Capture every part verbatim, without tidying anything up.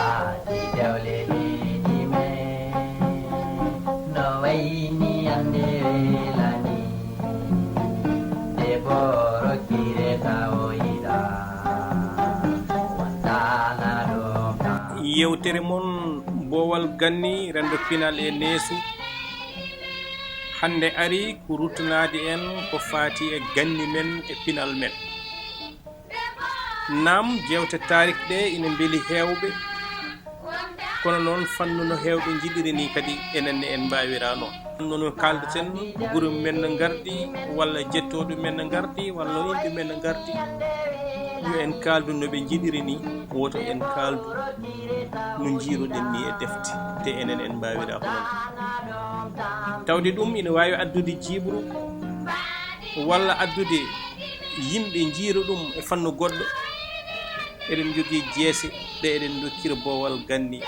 Aadi dewle leydi men, no wayni hannde welani, debbo rokkireta o yiɗa, wontaana ɗum tan. Yewtere mon Boowal Ganni, renndo pinal e neesu. Hannde ari ko ruttanaade en ko faati e ganni men e pinal men. Naam, jeewte taarik ɗe ina mbeli heewɓe, kono noon fannu no heewɓe njiɗiri ni kadi enen ne en mbaawira noon. Noon no kaaldaten, gure men no ngardi, walla jettooɗe men no ngardi, walla yimɓe men no ngardi. Yo en kaaldu no ɓe njiɗiri ni, woto en kaaldu no njiiruɗen ni e defte, te enen en mbaawira hono ɗum. Tawde ɗum ina waawi addude jiiɓru, walla addude yimɓe njiira ɗum e fannu goɗɗo. Eɗen njogii jeese ɗe eɗen ndokkira boowal ganni,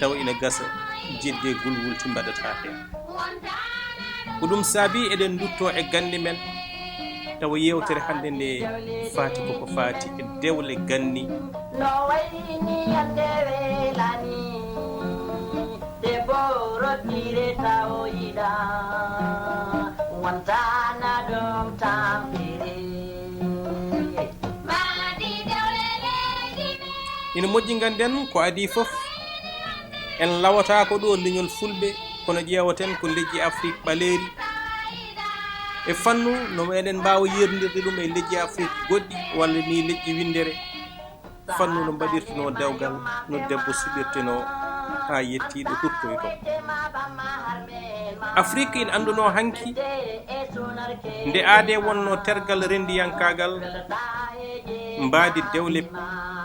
tawa ina gasa jedde gulwulti mbaɗata heen. Ko ɗum saabi eɗen ndutto e ganni men, tawa yeewtere hannde nde faati koko faati e dewle ganni. No wayni hannde welani, debbo rokkire tawo yiɗa, wontana ɗum tampere. Ina moƴƴi ngannden ko adii fof, en lawataa ko ɗo leñol Fulɓe, kono ƴeewaten ko leƴƴi Afrik ɓaleeri. E fannu no eɗen mbaawa yeerndirde ɗum e leƴƴi Afrik goɗɗi, walla ni leƴƴi winndere. Fannu no mbaɗirtunoo dewgal, no debbo suɓirtunoo haa yettii ɗo huttoytoo. Afrik ina anndunoo hanki nde aadee wonnoo tergal renndiyankaagal, mbaadi dewle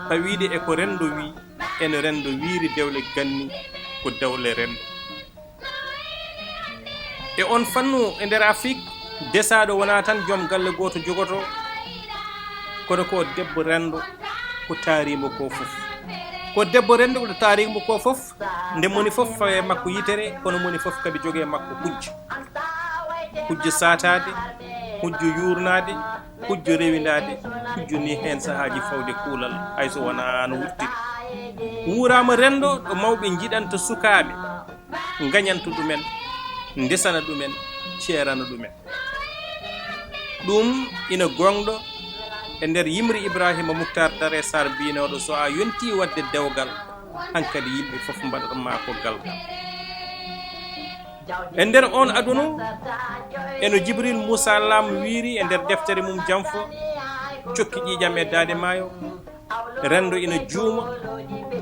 pawiiɗe e ko renndo wii, ene renndo wiiri dewle ganni ko dewle renndo. E on fannu e nder Afrik, desaaɗo wonaa tan joom galle gooto jogotoo, kono ko debbo renndo ko taariimo ko fof. Ko debbo renndo ko taariimo ko fof, nde moni fof fawe makko yitere, kono moni fof kadi jogee makko hujjo. Hujjo saataade, hujjo yuurnaade, hujjo rewindaade, hujjo ni heen sahaaji fawde kuulal, hay so wonaa no wuttiri. Wuuraama renndo ɗo mawɓe njiɗanta sukaaɓe, ngañanta ɗumen, ndesana ɗumen, ceerana ɗumen. Ɗum ina goongɗo e nder yimre Ibrahima Muktar Dare Sarr biynooɗo, so a yontii waɗde dewgal, hankadi yimɓe fof mbaɗata ma ko galgal. E nder oon aduna, eno Jibril Muusa Lam wiiri e nder deftere mum Janfo, cokki ƴiiƴam e daade maayo, renndo ina juuma,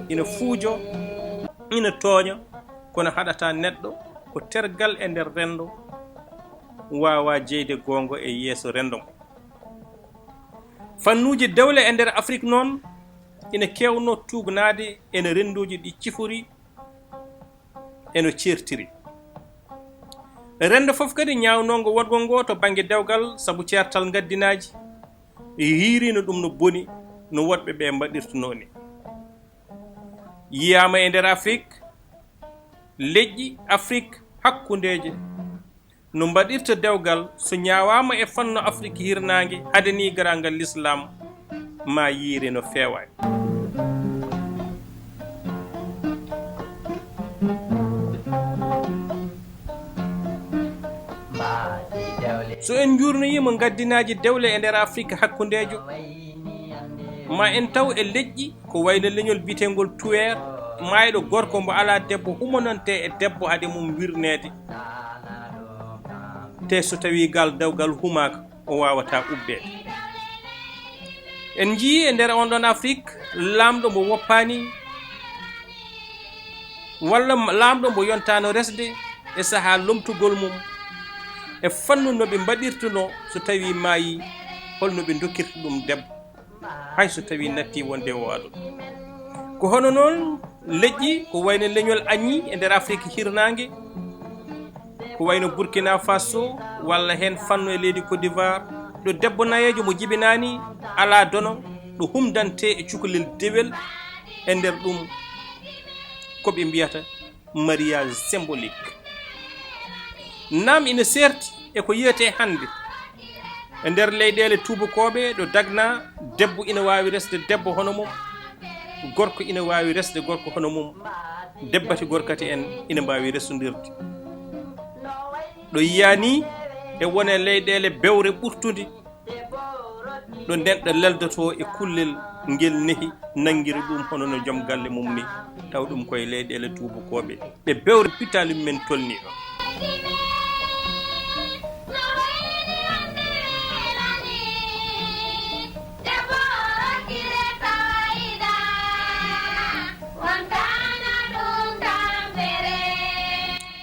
ina fuujo, ina tooña, kono haɗata neɗɗo ko tergal e nder renndo, waawaa jeyde goonga e yeeso renndo ngo. Fannuuji dewle e nder Afrik noon ina keewno tuugnaade ene renndooji ɗi cifori, eno ceertiri. Renndo fof kadi ñaawnoongo woɗngo ngo to bannge dewgal sabu ceertal ngaddinaaji, hiiriino ɗum no boni no woɗɓe ɓe mbaɗirtunoo ni. Yiyaama e nder Afrik, leƴƴi Afrik hakkundeeje, no mbaɗirta dewgal so ñaawaama e fannu Afrik hirnaange, hade ni garaagal Lislaam, ma yiire no feewaani. So en njuurnoyiima ngaddinaaji dewle e nder Afrik hakkundeejo, ma en taw e leƴƴi ko wayno leñol biyeteengol Tuweer, maayɗo gorko mbo alaa debbo humonante e debbo hade mum wirneede. Te so tawii gal dewgal humaaka, o waawataa ubbeede. En njiyii e nder on ɗon Afrik, laamɗo mbo woppaani, walla laamɗo mbo yontaano resde e sahaa lomtugol mum, e fannu no ɓe mbaɗirtunoo so tawii maayii, holno ɓe ndokkirta ɗum debbo, hay so tawii nattii wonde o aduna. Ko hono noon leƴƴi ko wayno leñol Añi e nder Afrik hirnaange, ko wayno Burkina Faso, walla heen fannu e leydi Côte d'Ivoire, ɗo debbo nayeejo mo jibinaani alaa dono, ɗo humdante e cukalel dewel, e nder ɗum ko ɓe mbiyata mariage symbolique. Naam ina seerti e ko yiyetee hannde. E nder leyɗeele tuubakooɓe ɗo dagnaa, debbo ina waawi resde debbo hono mum. Gorko ina waawi resde gorko hono mum, debbati gorkati en ina mbaawi resondirde. Ɗo yiyaa ni e wone leyɗeele bewre ɓurtude, ɗo neɗɗo leldotoo e kullel ngel nehi, nanngiri ɗum hono no joom galle mum ni, taw ɗum koye leyɗeele tuubakooɓe. Ɓe bewre pitaali men tolni ɗo.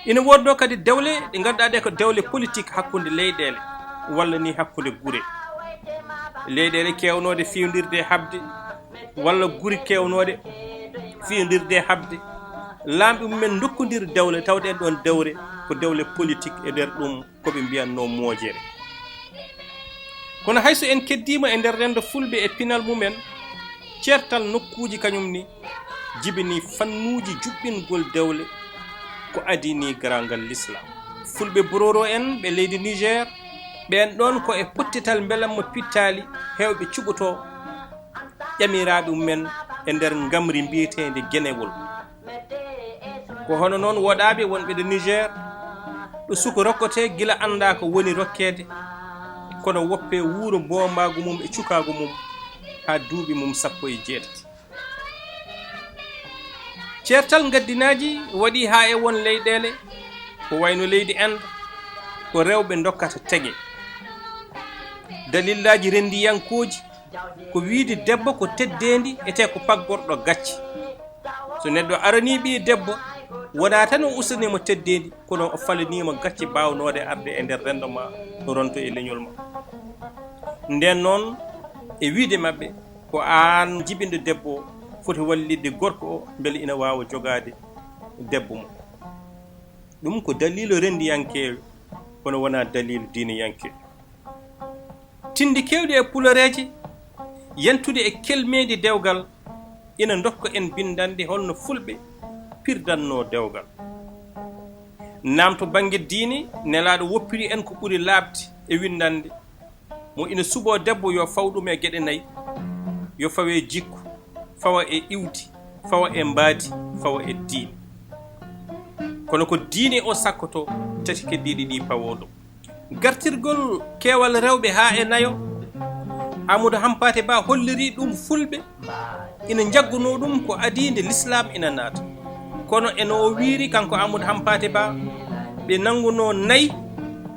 Ina woodnoo kadi dewle ɗe ngannduɗaa ɗe ko dewle politik hakkunde leyɗeele, walla ni hakkunde gure. Leyɗeele keewnooɗe fewdirde e haɓde, walla gure keewnooɗe fewdirde e haɓde. Laamɓe mumen ndokkondiri dewle, tawde en ɗoon dewre ko dewle politik e nder ɗum ko ɓe mbiyatnoo moojere. Kono hay so en keddiima e nder renndo fulɓe e pinal mumen, ceertal nokkuuji kañum ni jibini fannuuji juɓɓingol dewle ko adii ni garaangal Lislaam. Fulɓe Bororo en ɓe leydi Niger, ɓeen ɗoon ko e pottital mbelamma pittaali heewɓe cuɓotoo ƴamiraaɓe mumen e nder ngamri mbiyeteendi Genewol. Ko hono noon woɗaaɓe wonɓe ɗo Niger, ɗo suka rokkotee gila anndaa ko woni rokkeede, kono woppee wuuro mboombaagu mum e cukaagu mum haa duuɓi mum sappo e jeetati. Ceertal ngaddinaaji waɗi haa e won leyɗeele, ko wayno leydi Inde, ko rewɓe ndokkata tege. Dalillaaji renndiyankooji ko wiyde debbo ko teddeendi etee ko paggorɗo gacce. So neɗɗo aranii ɓiye debbo, wonaa tan o ustanee mo teddeendi, kono o falanii mo gacce baawnooɗe arde e nder renndo ma, ronto e leñol ma. Ndeen noon, e wiyde maɓɓe, ko aan jibinɗo debbo o foti wallitde gorko o mbele ina waawa jogaade debbo mum. Ɗum ko daliilu renndiyankeejo, kono wonaa daliilu diiniyankeejo. Tinndi keewɗi e puloreeje, yentude e kelmeeɗi dewgal, ina ndokka en binndanɗe holno fulɓe pirdatnoo dewgal. Naam to bannge diine, Nelaaɗo woppiri en ko ɓuri laaɓde e winndannde, mo ina suɓoo debbo yo faw ɗum e geɗe nayi, yo faw e jikku, fawa e iwdi, fawa e mbaadi, fawa e diine. Kono ko diine o sakkotoo, tati keddiiɗi ɗi pawoo ɗum. Gartirgol keewal rewɓe haa e nayo, Amadou Hampâté Bâ holliri ɗum fulɓe ina njaggunoo ɗum ko adii nde Lislaam ina naata. Kono eno o wiyri, kanko Amadou Hampâté Bâ, ɓe nanngunoo nayi,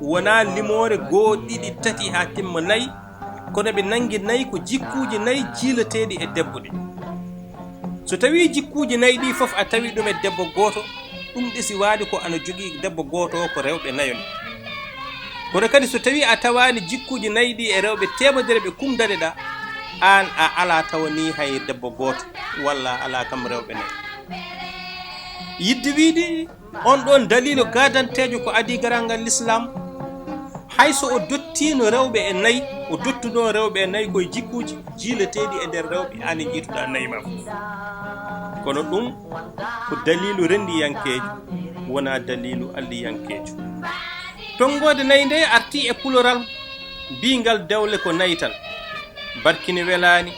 wonaa limoore goo, ɗiɗi, tati haa timma nayi, kono ɓe nanngi nayi ko jikkuuji nayi jiilateeɗi e debbo ɗi. So tawii jikkuuji nayi ɗii fof a tawi ɗum e debbo gooto, ɗum ɗesiwaade ko ana jogii debbo gooto o ko rewɓe nayo ni. Kono kadi so tawii a tawaani jikkuuji nayi ɗii e rewɓe teemedere ɓe kumdaneɗaa, aan a alaa tawa ni hay debbo gooto, walla a alaa kam rewɓe nayi. Yiɗde wiyde, on ɗoon daliilu gaadanteejo ko adii garaangal Lislaam, hay so o dottiino rewɓe e nayi, o dottunoo rewɓe e nayi koye jikkuuji jiilateeɗi e nder rewɓe, aan e njiituɗaa nayi ma fof. Kono ɗum ko daliilu renndiyankeejo, wonaa daliilu alliyankeejo. Tonngoode nayi nde artii e puloral biyngal dewle ko nayi tan. Barkini welaani,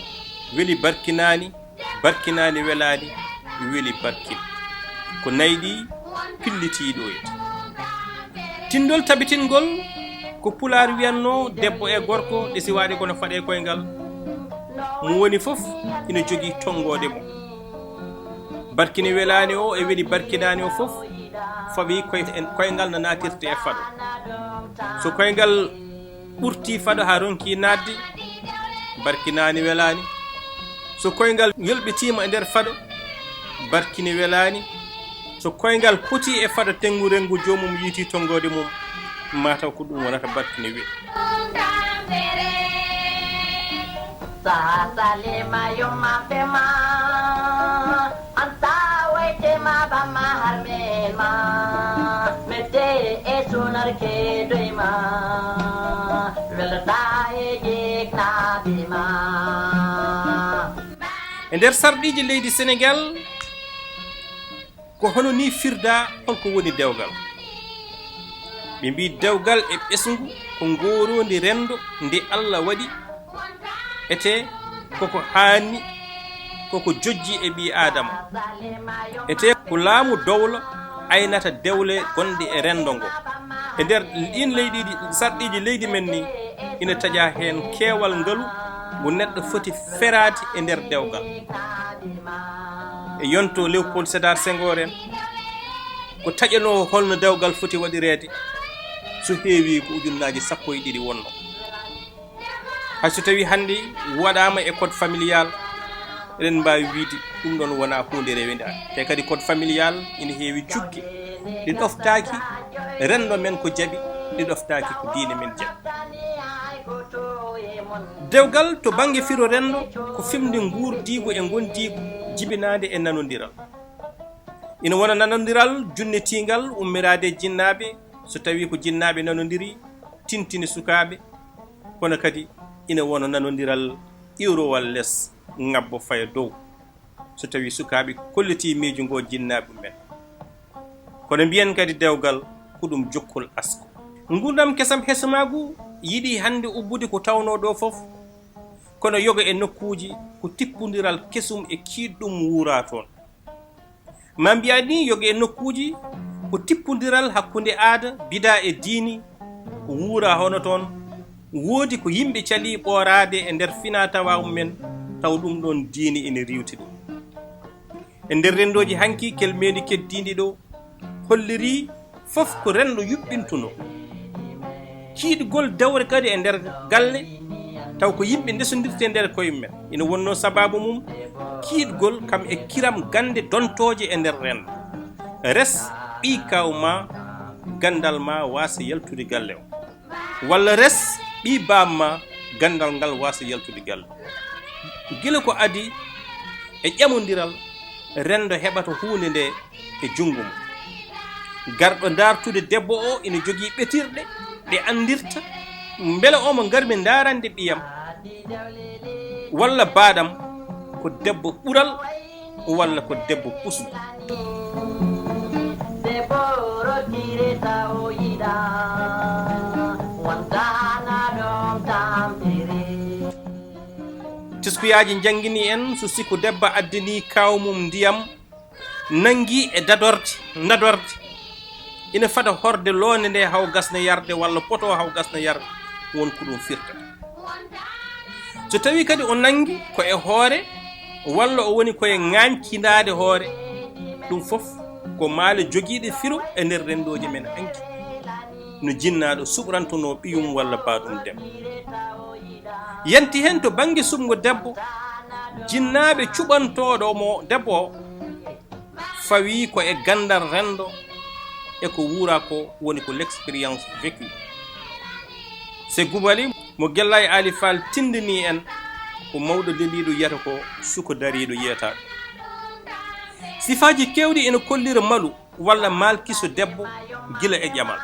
weli barkinaani, barkinaani welaani, weli barkini. Ko nayi ɗi pillitiiɗo e. Tinndol tabitingol ko Pulaar wiyatnoo debbo e gorko ɗesiwaade kono faɗee koyngal. Mo woni fof ina jogii tonngoode mum. Barkini welaani o e weli barkinaani o fof fawi koy-, koyngal no naatirte e faɗo. So koyngal ɓurtii faɗo haa ronkii naatde, barkinaani welaani. So koyngal yolɓitiima e nder faɗo, barkini welaani. So koyngal potii e faɗo tenngu renngu joomum yiitii tonngoode mum, mataw ko ɗum wonata barkini weli. Sa salima yumma be ma, an ta waite ma ba ma har me ma, mete e sunar ke doi ma, welda e jik na bi ma. E nder sarɗiiji leydi Senegaal, ko hono nii firdaa holko woni dewgal. Ɓe mbii dewgal e ɓesngu ko ngooroondi renndo ndi Alla waɗi, etee koko haanni Koko jojji e ɓii Aadama. E te ko laamu dowla aynata dewle gonɗe e renndo ngo. E nder ɗiin leyɗeeji, sarɗiiji leydi men ni, ina taƴa heen keewal ngalu ngu neɗɗo foti feraade e nder dewgal. E yonto Léopold Sédar Senghor en, ko taƴanoo holno dewgal foti waɗireede, so heewi ko ujunnaaji sappo e ɗiɗi wonno. Hay so tawii hannde waɗaama e code familial, eɗen mbaawi wiyde ɗum ɗoon wonaa huunde rewendaande. Te kadi code familial ina heewi cukke ɗe ɗoftaaki renndo men ko jaɓi, ɗe ɗoftaaki ko diine men jaɓi. Dewgal to bannge firo renndo ko fimde nguurdiigu e ngondiigu jibinaande e nanondiral. Ina wona nanondiral junnitiingal ummiraade e jinnaaɓe, so tawii ko jinnaaɓe nanondiri, tintini sukaaɓe, kono kadi ina wona nanondiral iwrowal les, ngabbo faya dow, so tawii sukaaɓe kollitii miijo ngo jinnaaɓe mumen. Kono mbiyen kadi dewgal ko ɗum jokkol asko. Nguurndam kesam hesmaagu yiɗi hannde ubbude ko tawnoo ɗo fof, kono yoga e nokkuuji ko tippondiral kesum e kiiɗɗum wuuraa toon. Ma mbiyaa ni yoga e nokkuuji ko tippondiral hakkunde aada, bidaa e diini wuuraa hono toon. Woodi ko yimɓe calii ɓooraade e nder finaa-tawaa mumen, taw ɗum ɗoon diini ina riiwti ɗum. E nder renndooji hanki, kelmeeli keddiiɗi ɗo hollirii fof ko renndo yuɓɓintunoo. Kiiɗgol dewre kadi e nder galle, taw ko yimɓe ndesondirta e nder koye mumen. Ina wonnoo sabaabu mum kiiɗgol kam e kiram gannde dontooje e nder renndo. Res ɓii kaaw ma, ganndal ma waasa yaltude galle o. Walla res ɓii baam ma, ganndal ngal waasa yaltude galle. Gila ko adii e ƴamondiral, renndo heɓata huunde nde e junngo mum. Garɗo ndaartude debbo o ina jogii ɓetirɗe ɗe anndirta mbele omo ngarmi ndaarande ɓiyam walla baaɗam ko debbo ɓural walla ko debbo pusgu. Debbo rotire taw yiɗa, wondaana ɗon tampere. Teskuyaaji njanngini en so siko debbo addini kaaw mum ndiyam, nanngi e dadorde, dadorde, ina fada horde loonde nde haw gasna yarde walla poto haw gasna yarde, won ko ɗum firtata. So tawii kadi o nanngi ko e hoore walla o woni ko e ŋaañkindaade hoore, ɗum fof ko maale jogiiɗe firo e nder renndooji men hanki, no jinnaaɗo suɓrantonoo ɓiyum walla baaɗum debbo. Yanti heen to bannge suɓngo debbo, jinnaaɓe cuɓantooɗo mo debbo o, fawii ko e ganndal renndo e ko wuuraa ko, woni ko l'expérience vécue. Se Gubali mo Gellaay Aali Faal tinndini en, ko mawɗo leliiɗo yiyata ko suko dariiɗo yiyata. Sifaaji keewɗi ina kollira malu walla maalkiso debbo gila e ƴamal.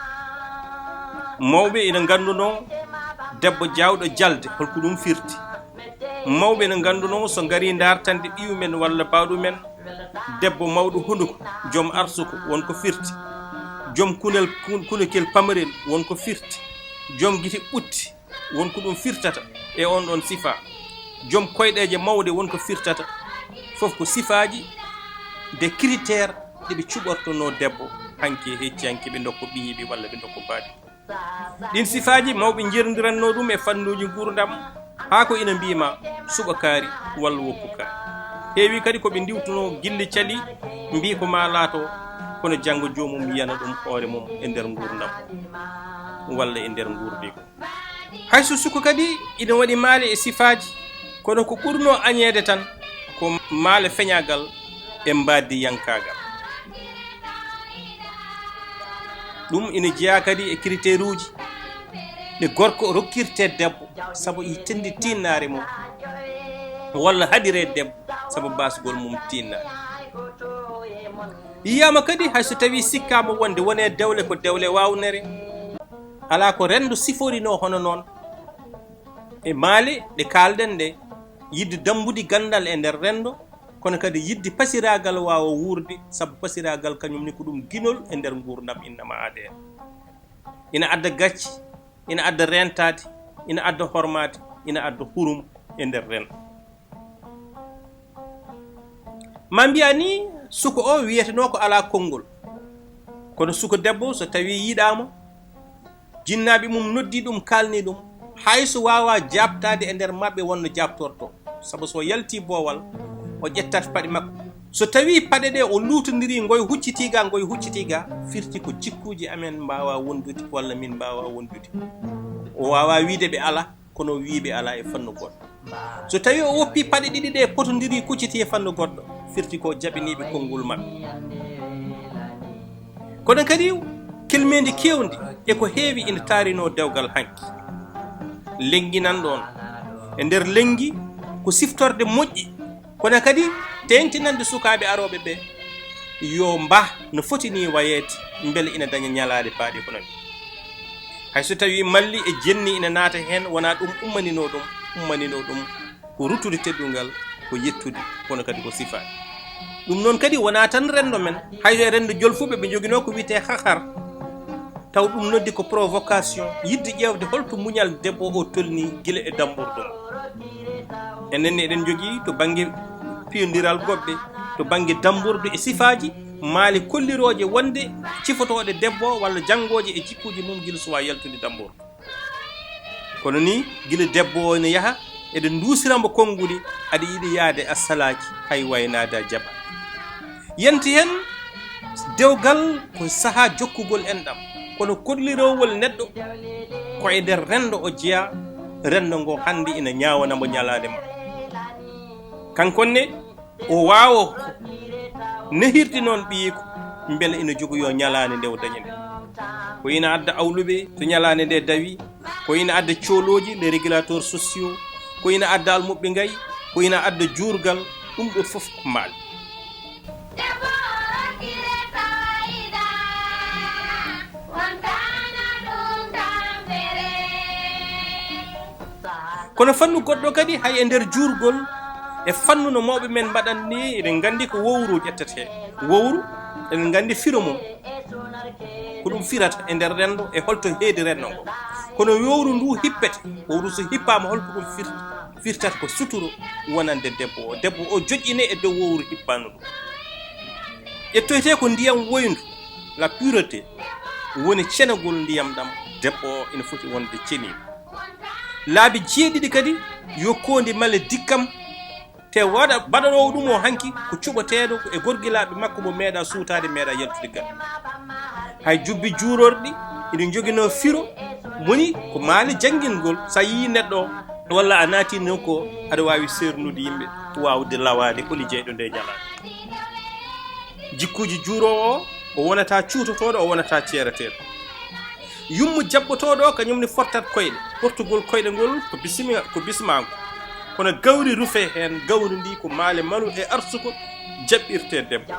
Mawɓe ina nganndunoo debbo jaawɗo jalde, holko ɗum firti. Mawɓe ina nganndunoo so ngarii ndaartande ɓiyumen walla baawɗumen, debbo mawɗo hunduko, joom arsuko, won ko firti. Joom kunel, kun-, kunekel pamarel, won ko firti. Joom gite ɓutti, won ko ɗum firtata e on ɗon sifaa. Joom koyɗeeje mawɗe, won ko firtata. Fof ko sifaaji de critère ɗi ɓe cuɓortonoo debbo hanki e hecci hanki, ɓe ndokko ɓiyiiɓe walla ɓe ndokko baaɗi. Ɗin sifaaji mawɓe njerdirannoo ɗum e fannuuji nguurndam, haa ko ina mbiima suɓo kaari walla woppu kaari. Heewi kadi ko ɓe ndiwtunoo gilli cali, mbii ko maa laato, kono janngo joomum yiyana ɗum hoore mum e nder nguurndam walla e nder nguurdiigu. Hay so suko kadi ina waɗi maale e sifaaji, kono ko ɓurnoo añeede tan ko maale feñaagal e mbaadiyankaagal. Ɗum ina jeyaa kadi e critère uji ɗi gorko rokkirtee debbo sabu i tenndi tiinnaare mum, walla haɗiree debbo sabu baasgol mum tiinnaare. Yiyaama kadi hay so tawii sikkaama wonde wonee dewle ko dewle waawnere, alaa ko renndo siforinoo hono noon. E maale ɗe kaalɗen ɗe, yiɗde dammbudi ganndal e nder renndo, kono kadi yiɗde pasiraagal waawa wuurde, sabu pasiraagal kañum ne ko ɗum ginol e nder nguurndam innama A D N. Ina adda gacce, ina adda reentaade, ina adda hormaade, ina adda hurum e nder renndo. Ma mbiya ni, suko o wiyetenoo ko alaa konngol. Kono suko debbo, so tawii yiɗaama, jinnaaɓe mum noddi ɗum, kaalni ɗum, hay so waawaa jaabtaade e nder maɓɓe wonno jaabtorto. Sabu so yaltii boowal, o ƴettat paɗe makko. So tawii paɗe ɗe o luutondiri ngoy huccitiiga, ngoy huccitiiga, firti ko jikkuuji amen mbaawaa wondude walla min mbaawaa wondude. O waawaa wiyde ɓe alaa, kono o wiyi ɓe alaa e fannu goɗɗo. So tawii o woppi paɗe ɗiɗi ɗe potondiri kucciti e fannu goɗɗo, firti ko jaɓiniiɓe konngol maɓɓe. Kono kadi, kelmeendi keewndi e ko heewi ina taarinoo dewgal hanki. Lenngi nan ɗoon. E nder lenngi, ko siftorde moƴƴi, kono kadi teeŋtinande sukaaɓe arooɓe ɓe, yo mbah no foti ni wayeede, mbele ina daña ñalaande baaɗi hono ni. Hay so tawii malli e jenni ina naata heen, wonaa ɗum ummaninoo ɗum, ummaninoo ɗum ko ruttude teddungal, ko yettude, kono kadi ko sifaade. Ɗum noon kadi wonaa tan renndo men, hay so e renndo jolfuɓe ɓe njoginoo ko wiyetee hahar, taw ɗum noddi ko provocation, yiɗde ƴeewde holto muñal debbo o tolni gila e dambordu mum. Enen ne eɗen njogii to bannge piyondiral goɗɗe, to bannge dambordu e sifaaji, maale kollirooje wonde cifotooɗe debbo walla janngooje e jikkuuji mum gila suwaa yaltude dambordu. Kono ni, gila debbo o ene yaha, eɗen nduusira mbo konnguli, aɗa yiɗi yahde a salaaki, hay waynaade a jaɓa. Yanti heen, dewgal ko sahaa jokkugol enɗam, kono kollirowol neɗɗo ko e nder renndo o jeyaa, renndo ngo hannde ina ñaawana mbo ñalaande makko. Kanko ne, o waawa nehirde noon ɓiyiiko, mbele ina jogoyoo ñalaande nde o dañi nde. Ko ina adda awluɓe so ñalaande nde dawi, ko ina adda coolooji, les régulateurs sociaux, ko ina adda almuɓɓe ngayi, ko ina adda juurgal, ɗum ɗo fof ko maali. Kono fannu goɗɗo kadi, hay e nder juurgol, e fannu no mawɓe men mbaɗan ni, eɗen nganndi ko wowru ƴettetee. Wowru, eɗen nganndi firo mum. Ko ɗum firata e nder renndo, e holto heedi renndo ngo. Kono wowru ndu hippete, wowru so hippaama, holko ɗum fir-, firtata? Ko suturo wonande debbo o. Debbo o joƴƴine e dow wowru hippandu ndu. Ƴettoytee ko ndiyam woyndu, la pureté, woni cenagol ndiyam ɗam, debbo o ina foti wonde ceniiɗo. Laabi jeeɗiɗi kadi, yo koondi male dikkam, te waɗa, baɗanoowo ɗum o hanki ko cuɓateeɗo ko e gorgilaaɓe makko mo meeɗa suutaade, meeɗa yaltude galle. Hay jubbi juurorɗi ina njoginoo firo, moni ko maali janngingol, so a yii neɗɗo o, walla a naati nokku o, aɗa waawi seernude yimɓe, waawde lawaade holi jeyɗo nde ñalaande. Jikkuuji juuroowo o, o wonata cuutotooɗo, o wonata ceerateeɗo. Yummo jaɓɓotooɗo o, kañum ne fortat koyɗe. Fortugol koyɗe ngol ko bisima-, ko bismaango. Kono gawri rufe heen, gawri ndi ko maale malu e arsuko jaɓɓirte debbo.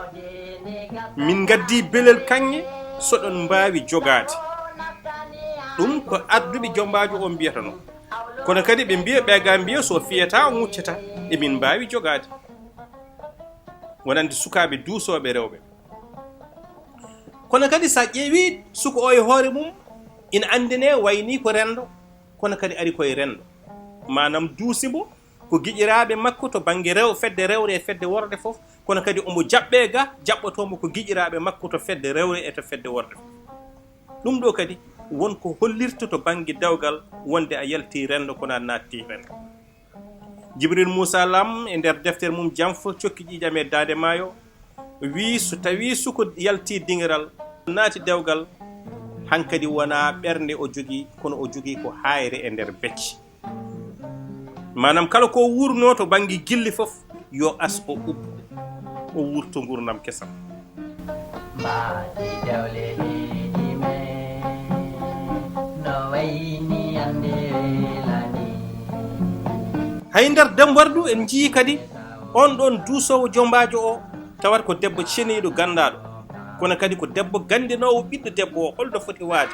Min ngaddi belel kaŋŋe, so ɗon mbaawi jogaade. Ɗum ko arduɓe jombaajo o mbiyata noon. Kono kadi ɓe mbiya, ɓe ga mbiya, so fiyata, o muccata. Emin mbaawi jogaade. Wonande sukaaɓe duusooɓe rewɓe. Kono kadi, so a ƴeewi suko o e hoore mum, ina anndine wayni ko renndo, kono kadi ari ko e renndo. Maanaam duusi mbo ko giƴiraaɓe makko to bannge rew-, fedde rewre e fedde worre fof, kono kadi omo jaɓɓee ga, jaɓɓotoo mbo ko giƴiraaɓe makko to fedde rewre e to fedde worre fof. Ɗum ɗo kadi won ko hollirta to bannge dewgal wonde a yaltii renndo kono a naattii renndo. Jibril Muusa Lam e nder deftere mum Janf cokki ƴiiƴam e daande maayo, wii so tawii suko yaltii diŋiral, naati dewgal, hankadi wonaa ɓernde o jogii, kono o jogii ko haayre e nder becce. Maanaam kala ko wuurnoo to bannge gilli fof, yo as o ubbo, o wuurto nguurndam kesam. Mbaadi dewle leydi men, no wayni hannde welani. Hay nder Dembardu en njiyii kadi on ɗon duusoowo jombaajo o, tawat ko debbo ceniiɗo ganndaaɗo, kono kadi ko debbo ganndinoowo ɓiɗɗo debbo o, holno foti waade.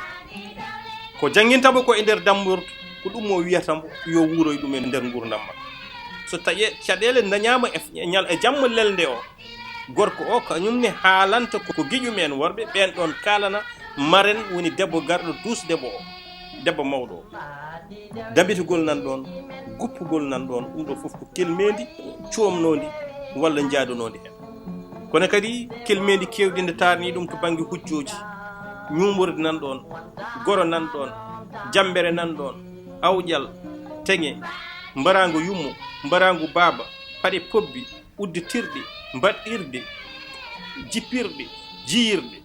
Ko jannginta mbo ko e nder Dembardu, ko ɗum o wiyata mbo yo wuuroy ɗum e nder nguurndam makko. So taƴe-, caɗeele ndañaama e ñal-, e jamma lelnde o, gorko o kañum ne haalanta ko, ko giƴum en worɓe, ɓeen ɗoon kaalana maren woni debbo garɗo duusde mbo o, debbo mawɗo o. Dabitugol nan ɗoon, guppugol nan ɗoon, ɗum ɗo fof ko kelmeendi coomnoondi. walla njaadunoonde heen. Kono kadi kelmeendi keewɗi nde taarni ɗum to bannge hujjooji, ñuumorde nan ɗoon, goro nan ɗoon, jammbere nan ɗoon, awƴal, teŋe, mbaraango yummo, mbaraango baaba, paɗe pobbi, udditirɗe, mbaɗɗirɗe, jippirɗe, jiyirɗe.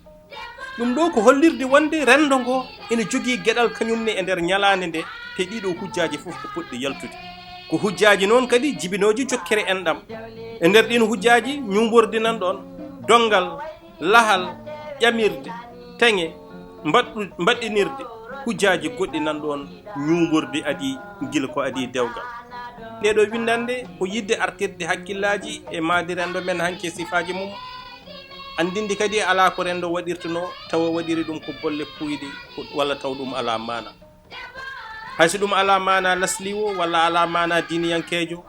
Ɗum ɗo ko hollirde wonde renndo ngo ina jogii geɗal kañum ne e nder ñalaande nde, te ɗiɗo hujjaaji fof ko potɗi yaltude. Ko hujjaaji noon kadi jibinooji jokkere enɗam. E nder ɗiin hujjaaji ñuumordi nan ɗoon, donngal, lahal, ƴamirde, teŋe, mbaɗɗu-, mbaɗɗinirde, hujjaaji goɗɗi nan ɗoon, ñuumordi adii, gila ko adii dewgal. Nde ɗo winndannde ko yiɗde artirde hakkillaaji e mahdi renndo men hanki e sifaaji mum. Anndinde kadi alaa ko renndo waɗirtunoo tawa waɗiri ɗum ko bolle puuyɗe ko, walla taw ɗum alaa maana. Hay so ɗum alaa maana lasliwo walla alaa maana diiniyankeejo,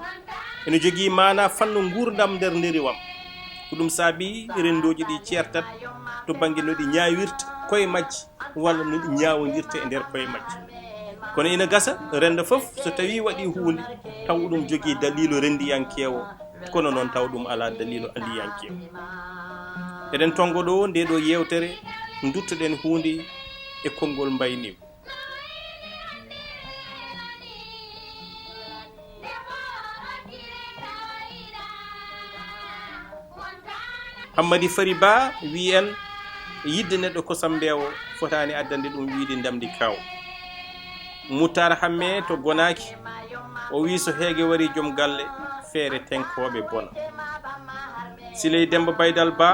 ene jogii maana fannu nguurndam nder neriwam. Ko ɗum saabi renndooji ɗi ceertat to bannge no ɗi ñaawirta koye majji walla no ɗi ñaawondirta e nder koye majji. Kono ina gasa renndo fof so tawii waɗii huunde taw ɗum jogii daliilu renndiyankeewo, kono noon taw ɗum alaa daliilu alliyankeewo. Eɗen tonngo ɗo nde ɗo yeewtere, nduttoɗen huunde e konngol mbayniigu. Hammadi Fari Ba wi en, yidde neɗɗo kosam mbeewo fotaani addande ɗum wiide ndamdi kaaw. Muttar Hamme to Gonaaki, o wi so heege wari joom galle, feere tenkooɓe bona. Siley Demba Baydal Ba,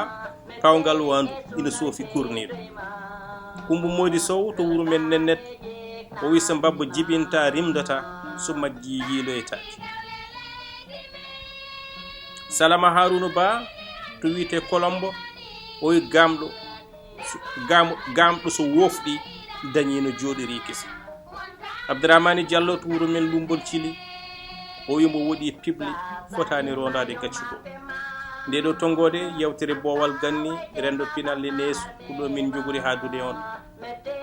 Pawngal waandu ina soofi kurniiɗo. Kumba Moodi Sow to wuro men Nennet, o wi so mbabba jibinta rimdata, so majji yiiloytaake. Salama Haruna Ba to wiyetee Kolombo, o wi gamɗo, so, gam-, gamɗo so wofɗi dañi no jooɗiri kesi. Abdourahmane Diallo to wuro men Lumbol Cili, o wi mbo woɗi pibli fotaani rondaade gaccugo. Nde ɗo tonngoode yewtere Boowal Ganni, renndo pinal e neesu, ko ɗo min njogori haadude on.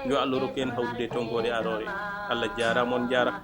Yo Allah rokku en hawrude tonngoode aroore. Allah jaaraama, on njaaraama.